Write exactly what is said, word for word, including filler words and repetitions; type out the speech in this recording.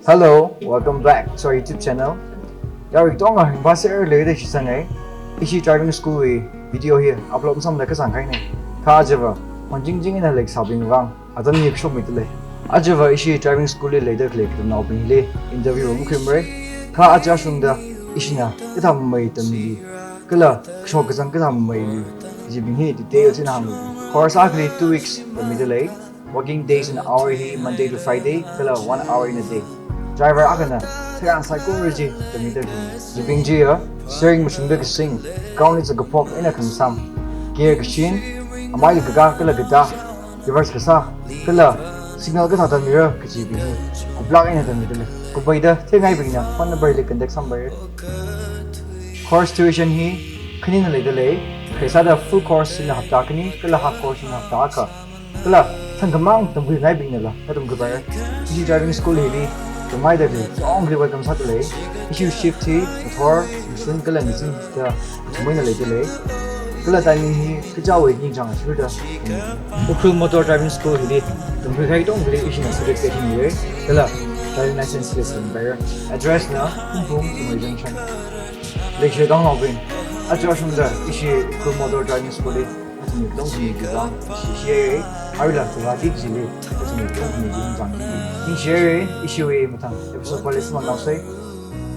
Hello, welcome back to our YouTube channel. Yarui katonga ringphāserda leida shitsanga. Ishi driving school wui video hi upload masāmda kazang kahaina. Kha ajava hon jing jing eina leisābing vang atam hi kashokmida lei. Ajava ishi driving school li leida khalei katamnaobingli interview makhuimara. Kha aja shungda ishina kathāda tamli, kala kashok kazang kathāda li, kajibing hi details eina hānglu. Course akhali two weeks tammida lei. Working days and hour hi Monday to Friday, kala one hour in a day. Driver akhana tharan saikora chi tammida lei. Kajibing chiya steering mashungda kasing, ground li zakaphok eina khamasam, gear kashin, amai kakā kala katā, reverse kasā, kala signal kathāda mira kajibing hi kuplāk eina tammida lei. Khuipaida theingaibingna phone number li contact sāpaira. Course tuition hi khanina leida lei. Kha sāda full course hina hapta khani, kala half course hina hapta akha, kala thangkhamang tamkhuingaibingnala katamkhuipaira. Ishi driving school hili tamngaida khalei katongali welcome sāda lei. Ishi shift hi ngathor, mashun kala ningchānda kathum eina leida lei. Kala timing hi kachāwui ningchāng athishurda. Ukhrul Motor Driving School hili tamkhui kahai katongali ishina certificate hi mira, kala driving license hi sāpaira. Address na Hungpung Tumui Junction. Leishiya katonga naobing, aja shungda ishi Ukhrul Motor Driving School li athumwui katonga khamiwui vang ningshiya. Aruila Guwahati chili athumwui katonga khamiwui vang ningshiya. Ishiwui mathang episode pali samphangnaosei.